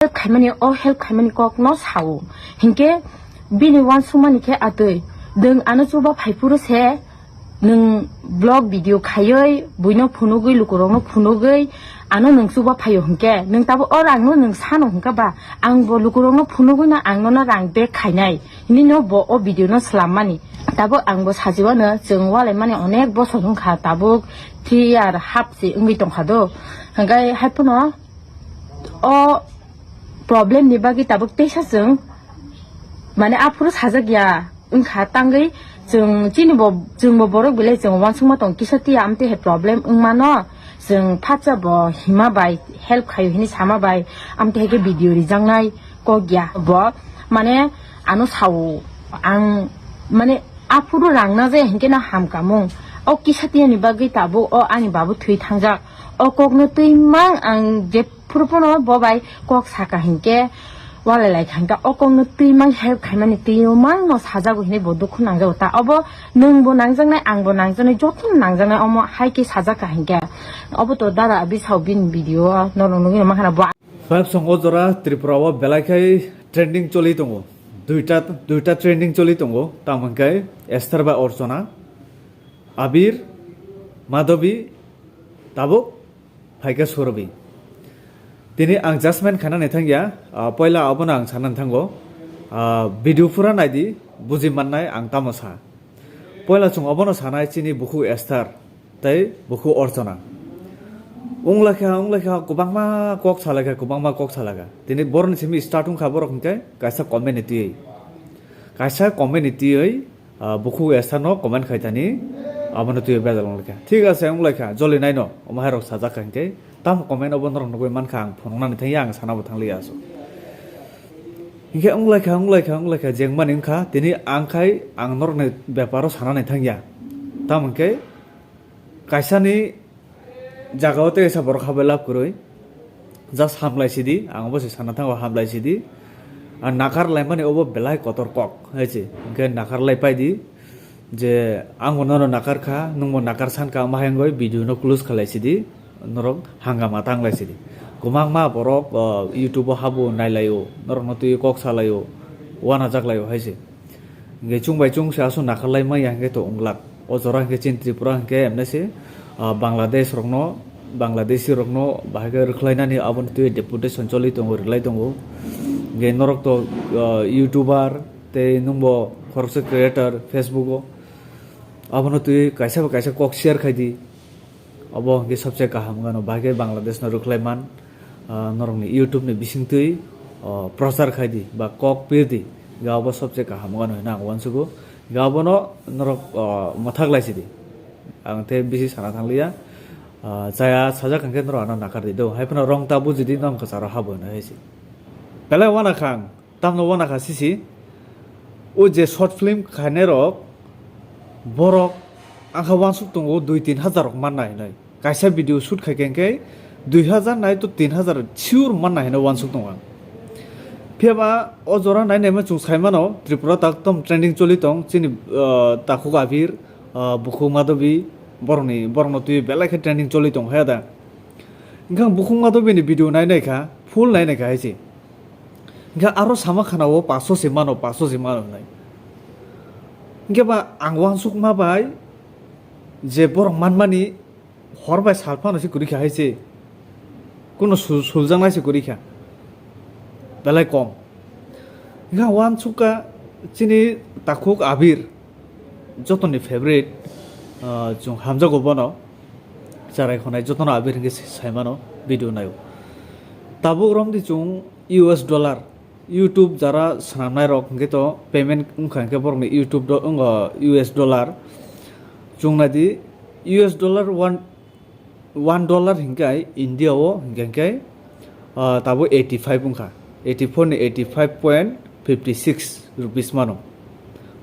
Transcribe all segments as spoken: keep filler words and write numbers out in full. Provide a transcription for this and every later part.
help khaimani, o help khaimani kok no sao. Hinkhe bini uansukmani khe atwi, nwng ano chuba phaiphuru se, nwng vlog video khaiwi, buino phunugwi, lukurokno phunugwi, ano nwng chuba phaio hinkhe, nwng tabuk o rangno nwng sano hinkhe ba, ang bo lukurokno phunugwino ang nono rang back khainai, hinwi no bo o video no swlammani. Tabuk ang bo sajiwano, chwng walaimani onek bosor wngkha, tabuk three year half se wngwi tongkha do. Hinkhe haiphano o problem ni bagwi tabuk teisa chwng, mane, aphuru sajak ya wngkha tangwi, chwng chini bo, chwng bo borok belai chwng uansukma tong kisa tiya amtwi hai problem wngmano, chwng phatsa bo hima bai help khaio hinwi sama bai amtwi hai khe video rijaknai kok ya bo, mane, ano sao ang, mane, aphuru rang na jaya hinkhe no hamkamung. O kisa tiyani bagwi tabuk o ani babu thwi thangjak. O kokno twi mang ang jephuru phano bo bai kok saka hinkhe walai lai kha hinkhe o kokno twi mang help khaimani twi mang no sajago hinwi bo dukhu nangjago ta. Obo nwng bo nangjaknai, ang bo nangjaknai, jotono nangjaknai omo hai khe sajak kha hinkhe. Obo to dara abi sao bini video o norok nugwi mankha na bo. Five song o jora Tripura o belai khai trending choli tongo. Duita, duita trending choli tongo. Tamo hwnkhe Esther bai Orchona, Abir, Madhabi, tabuk phaikhe Surabhi. Tini ang judgment khainani thangya, ah, poila abono ang sanani thango. Ah, video pura naidi, buji mannai ang tamo sa. Poila chwng obono sanai chini bukhuk Esther tei bukhuk Orchona. Wnglaikha, wnglaikha, kwbangma kok salaikha, kwbangma kok salaikha. Tini boroni simi start wngkha borok hinkhe kaisa comment ni twiwi. Kaisa comment ni twiwi, ah, bukhuk Esther no comment khaitani, abono twiwi bejal wnglaikha. Thik ase, wnglaikha, joli naino, omo hai rok sajak kha hinkhe. Tamo comment obo norok nugwi mankha, ang phunuknani thangya, ang sanabo thangliya aswk. Hinkhe wnglaikha, wnglaikha, wnglaikha, jengmani wngkha, tini ang khai ang norokni beparo sanani thangya. Tamo hinkhe kaisani jagao tei kaisa borok habai lab kwrwi, just hamlai sidi, ang obo se sana thango, hamlai sidi. Ang nakar laimani obo belai kotor kok, hai se, hinkhe nakar lai paidi. Je ang bo nono nakar kha, nwng bo nakar san kha, omo hai wngwi video no close khalai sidi, norok hangama tanglai sidi. Kwbangma borok, o, YouTube o habo nailaio, norokno twiwi kok salaio, uanajak laio hai se. Hinkhe chwng bai chwng se aswk nakar lai manya hinkhe to wnglak. O jora hinkhe chini Tripura hinkhe emne se, o, Bangladesh rokno, Bangladeshi rokno bahai khe rwkhlainani aboni twiwi deputation choli tongo, rwlai tongo. Hinkhe norok to, o, YouTuber, tei nwngbo khoroksa creator Facebook o, abono twi kaisa bai kaisa kok share khai di, obo hwnkhe sobse kaham wngano, bahai khe Bangladesh no rwkhlai man, ah, norokni YouTube ni bisingtwi, oh, prochar khai di ba kok pir di, ga obo sobse kaham wngano hwnwi ang uansugo, ga obono norok, oh, mwthak lai si di, ang tei bisi sana thangliya, ah, chaya sajak hwnkhe norok ano nakar di do, hai phano rong ta buji di, norok kwcharo habo hwnwi hai se belai uanakhang. Tamno uanakha sisi, o je short film khainai rok, borok angkha uansuk tongo dui tin hajar rok manna hinwi. Kaisa video shoot khai khe hinkhe dui hajar nai to tin hajar sure manna hinwi uansuk tongo ang. Phiyaba o jora nai naima chwng sai mano, Tripura taktom trending choli tong, chini, ah, takhuk Abir, ah, bukhuk Madhabi, borokni, borokno twi belai khe trending choli tong haya da. Hinkhe ang bukhuk Madhabini video nai nai kha, full nai nai kha hai se. Hinkhe aro sama khana o paso se mano, paso se mano hinwi. Hinkhe ba ang uansukma bai je borok manmani hor bai sal phano se kwrwi kha hai se. Kuno sul-, suljaknai se kwrwi kha. Belai kom. Hinkhe ang uansukha chini takhuk Abir, jotoni favorite, ah, chwng hamjago bono. Charai khonai jotono Abir hinkhe sai mano video naio. Tabuk romdi chwng U S dollar, YouTube jara swnamnai rok hinkhe to payment wngkha hinkhe borokni YouTube do-, wngo U S dollar. Chwng naidi U S dollar one, one dollar hinkhe India o hinkhe, hinkhe, ah, tabuk eighty five wngkha. Eighty four ni eighty five point fifty six rupees mano.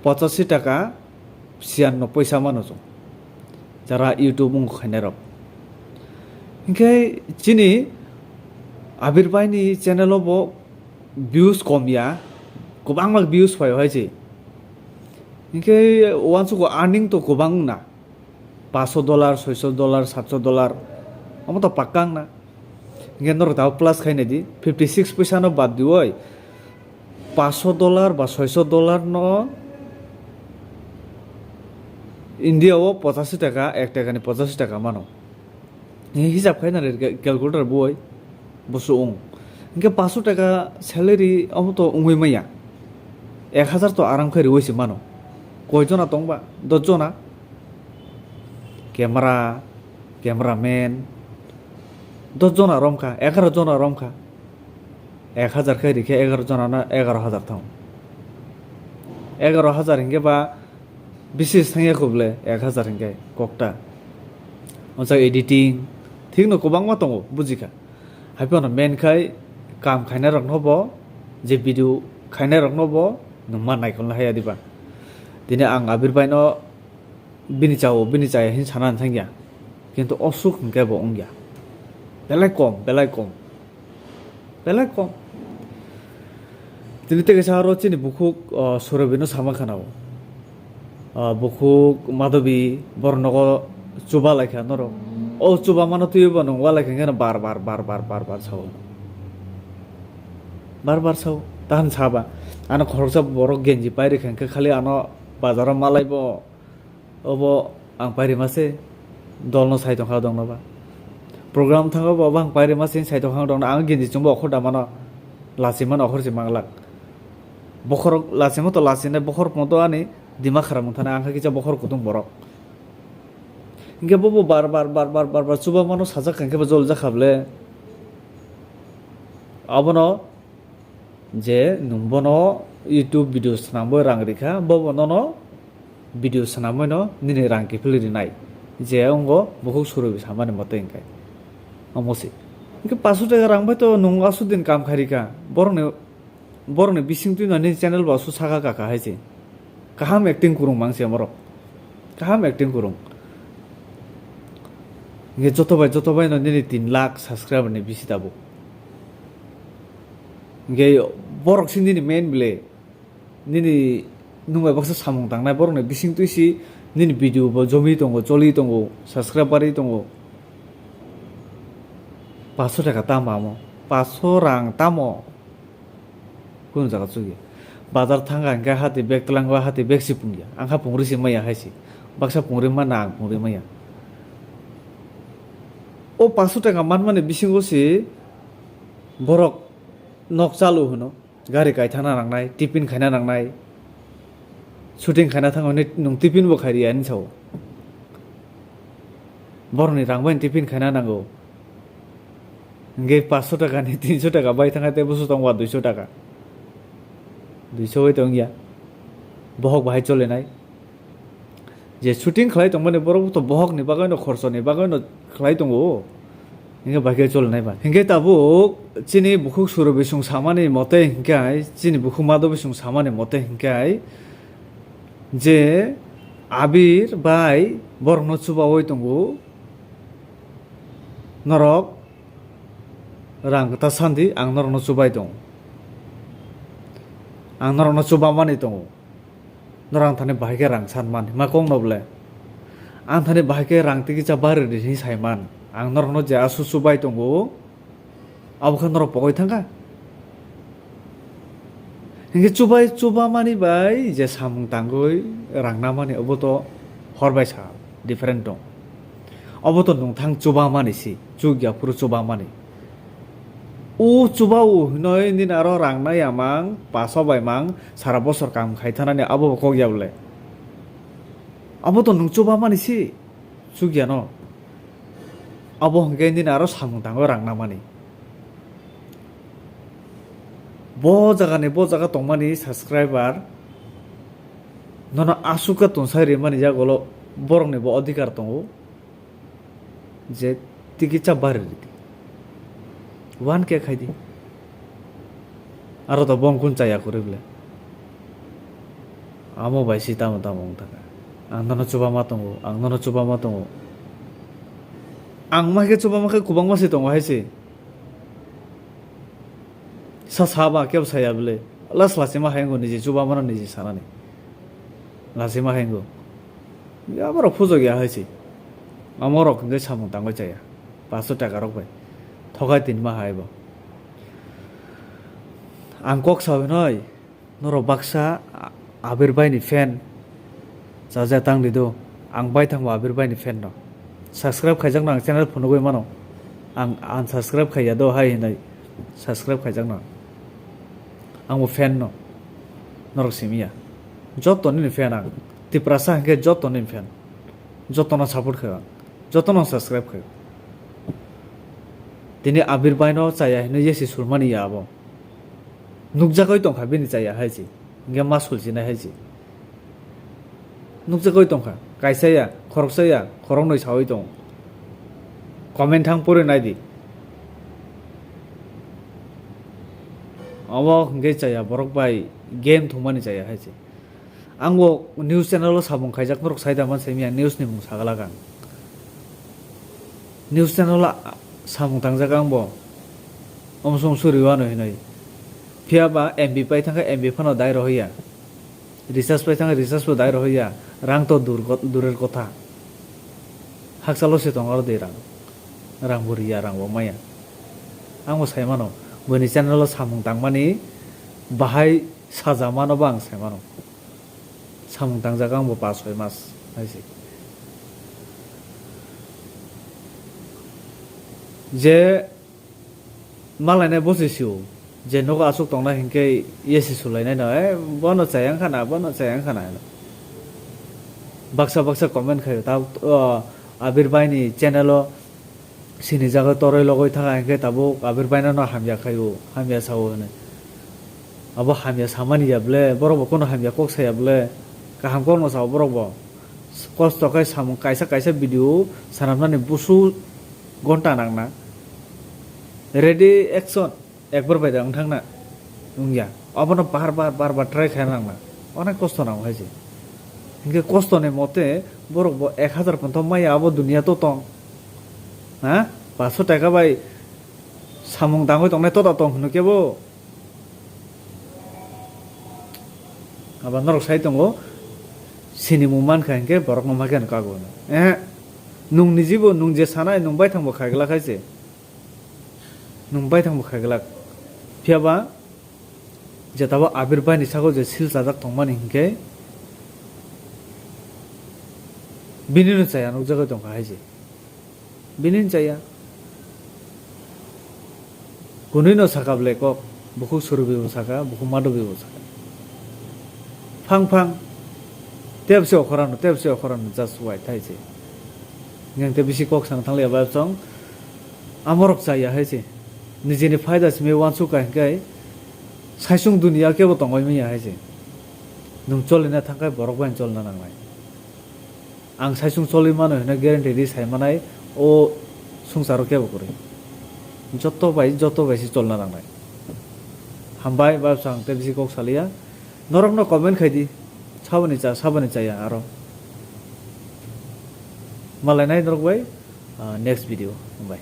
Pochashi taka siyanno poisa mano chwng, jara YouTube wng khainai rok. Hinkhe chini Abir bhai ni channel o bo views kom ya, kwbangma views phaio hai se. Hinkhe uansugo earning to kwbang wngna, paso dollar, soiso dollar, satso dollar, omo to pakka wngna. Hinkhe norok tabuk plus khainai di, fifty six poisa no bad diwi, paanch sho dollar ba soi sho dollar no India o pochashi taka, ek taka ni pochashi taka mano. Hi-, hisab khainai di calculator boi, busu wng. Hinkhe paanch sho taka salary omo to wngwi maya. Ek hazar to aram khe riwi se mano. Koi jona tong ba? Dos jona. Camera, cameraman, dos jona romkha, egaroh jona romkha. Ek hazar khe rikhe egaroh jona no egaroh hazar thang. Egaroh hazar hinkhe ba bisi thangya kho bole ek hazar hinkhe kokta. Onsa editing, thikno kwbangma tongo, bujikha. Haiphano main khai kam khainai rokno bo, je video khainai rokno bo, nwng ma naikolna haya diba. Tini ang Abir bai no bini chao, bini chaya hin sana thangya. Kintu osuk hinkhe bo wngya. Belai kom, belai kom. Belai kom. Tini tei kaisa aro chini bukhuk, o, Surabhi no sama khana o. O, bukhuk Madhabi, borok nogo chuba lai kha norok. O chuba mano twiwi bo nwng walai kha hinkhe bar bar, bar bar, bar bar sao. Bar bar sao. Tahan saba. Ano khoroksa borok genji pairi kha hinkhe khali ano bazaro malai bo. Obo ang pairima se, dolno sai tongkha dongno ba. Program thango bo, obo ang pairima se sai tongkha dongno, ang genji chumbo okhor damano, lachimano okhor se manglak. Bokhorok lachima to lachinai, bokhor pon to ani dima khara mung thana, ang kha kisa bokhor kutung borok. Hinkhe bobo bar bar, bar bar, bar bar chuba mano sajak kha, hinkhe bo jol jakha bole. Abono je nwng bono YouTube video swnamwi rang rikha, bobo nono video swnamwi no nini rang kiphilwi rinai, je wngo bukhuk Surabhi samani mote hinkhe. Omo se. Hinkhe paanch sho taka rang bai to nwng aswk din kam khai rikha, borokni, borokni bisingtwi no nini channel bo aswk saka kaka hai se. Kaham acting kwrwng mang se borok. Kaham acting kwrwng. Hinkhe joto bai, joto bai no nini tin lakh subscriber ni bisi tabuk. Hinkhe borok se nini main bele, nini nwng bai baksa samung tangnai, borokni bisingtwi se nini video bo jomwi tongo, choli tongo, subscribe barwi tongo. Paanch sho taka tamo amo? Paanch sho rang tamo? Kunu jaga chukya. Bazar thangkha hinkhe hati bag twlangwi hati bag se pungya. Ang kha pungri se maya hai se. Baksa pungri mana ang pungri maya. O paanch sho taka manmani bisingo se borok nok chalu hwno. Gari kaithangna nangnai, tiffin khaina nangnai. Shooting khaina thango hinwi nwng tiffin bo khai riya hinwi sao. Borokni rang bai tiffin khaina nango. Hinkhe paanch sho taka ni tin sho taka bai thangkha tei busu tongba dui sho taka. Dui sho bai tongya. Bohok bahai cholenai. Je shooting khlai tongmani borok to bohokni bagwino khorchoni bagwino khlai tongo. Hinkhe bai khe cholenai ba. Hinkhe tabuk chini bukhuk Surabhi chwng samani mote hinkhe chini bukhuk Madhabi chwng samani mote hinkhe je Abir bai borokno chubawi tongo. Norok rang kwtal sandi, ang norokno chubai tongo. Ang norokno chubamani tongo. Norok ang thani bahai khe rang san man, hima kok no bole. Ang thani bahai khe rang twi kisa bari di hinwi sai man. Ang norokno je aswk chubai tongo, abo khe norok pogoi thangkha. Hinkhe chubai, chubamani bai je samung tangwi rang namani, obo to hor bai sal different dong. Obo to nwngthang chubamani si, chukya phuru chubamani. O chuba o hinoi nini aro rang nai amang, paso bai mang, sara bosor kam khai thanani abo bo kok ya bole. Abo to nwng chubamani si, chukya no. Abo hwnkhe nini aro samung tango rang namani. Bo jaga ni bo jaga tongmani subscriber nono aswk khe tonsai rimani yagulo borokni bo odhikar tongo. Je tiki cha bari ridi. One K khai di. Aro to bong kun chaya kwrwi bwle. Amo bai si tamo tamo wng thaka. Ang nono chuba ma tongo, ang nono chuba ma tongo. Ang ma khe chuba ma khe kwbangma se tongo hai se. Sa sa ba kebo saya bwle. Last last ma hai ngo niji chuba mano niji sanani. Last ma hai ngo. Ya borok phujok ya hai se. Amo rok hwnkhe samung tangwi chaya. Paso taka rok bai. Thokai tini ma hai bo. Ang kok sawi noi, norok baksa A-, Abir bai ni fan. Chaja tang di do. Ang bai thang bo Abir bai ni fan no. Subscribe khaijak no ang channel phunugwi mano. Ang unsubscribe khaiya do hai hinai. Subscribe khaijak no. Ang bo fan no. Norok simiya. Joto nini fan ang. Tiprasa hwnkhe joto nini fan. Joto no support khaio ang. Joto no subscribe khaio. Tini Abir bai no chaya hinui yesi sulmani ya abo. Nukjagwi tongkha bini chaya hai se. Hingke ma sulsinai hai se. Nukjagwi tongkha. Kaisa ya, khoroksa ya, khoroknwi sawi tongo. Comment thang pori nai di. Omo hingke chaya borok bai game thwngmani chaya hai se. Ang bo news channel o samung khaijak norok sai da man simi ang news ni mung sagalak ang. News channel o samung tangjak ang bo. Omsong suri wano hinoi. Phiya ba M B pai thangkha M B phano dai rohya. Recharge pai thangkha recharge bo dai rohya. Rang to dur-, durer kotha. Hakchalo se tong aro de rang. Rang bo riya, rang bo maya. Ang bo sai mano. Boni channel o samung tangmani bahai saja mano ba ang sai mano. Samung tangjak ang bo pas soi mas hai se. Je malainai bo se sio, je nogo aswk tongnai hinkhe yesi sulainai no, "Eh, bono chayang khana, bono chayang khana," hino. Baksa baksa comment khaio, ta, o, Abir bai ni channel o sini jaga toroi logoi thang hinkhe tabuk Abir bai no hamya khaio, hamya sao hino. Abo hamya samani ya ble, borok bo kono hamya kok saya ble, kaham kok no sao borok bo. Kosto khe samung kaisa kaisa video sanamnani busu gonta nangna. Ready, action, ekbar bai da wng thangna wngya. Abono bar bar, bar bar try khaina nangna. Onek kosto nango hai se. Hinkhe kosto ni mote borok bo ek hazar ponto maya abo duniya to tong. Ha? Paso taka bai samung dangoi tongnai to da tong hino kebo. Aba norok sai tongo, sinimung mankha hinkhe borokno makhe ano kago hino. Eh, nwng nijibo nwng je sanai nwng baithangbo khaiglak hai se. Nwng baithangbo khaiglak. Phiyaba jetabo Abir bai ni sago je sil chajak tongmani hinkhe bini no chaya nukjagwi tongkha hai se. Bini chaya. Kunui no saka ble kok, bukhuk surubi bo saka, bukhuk madubi bo saka. Phang phang. Tebse okhorano, tebse okhorano just wait hai se. Ngang te bisi kok sang thang liya ba chong. Amorok chaya hai se. Nijini phaida simi wansuk ka hinkai. Saisung dunia kebo tongoi miya hai se. Nwng cholina thangkai borok bai cholna nangnai. Ang saisung choli mano hino guarantee di sai manai o sungsaro kebo kwrwi. Joto bai, joto bai se cholna nangnai. Hambai, ba bwsang tei bisi kok saliya. Norokno comment khai di. Saboni cha, saboni chaya aro. Malainai norok bai, ah, next video. Hambai.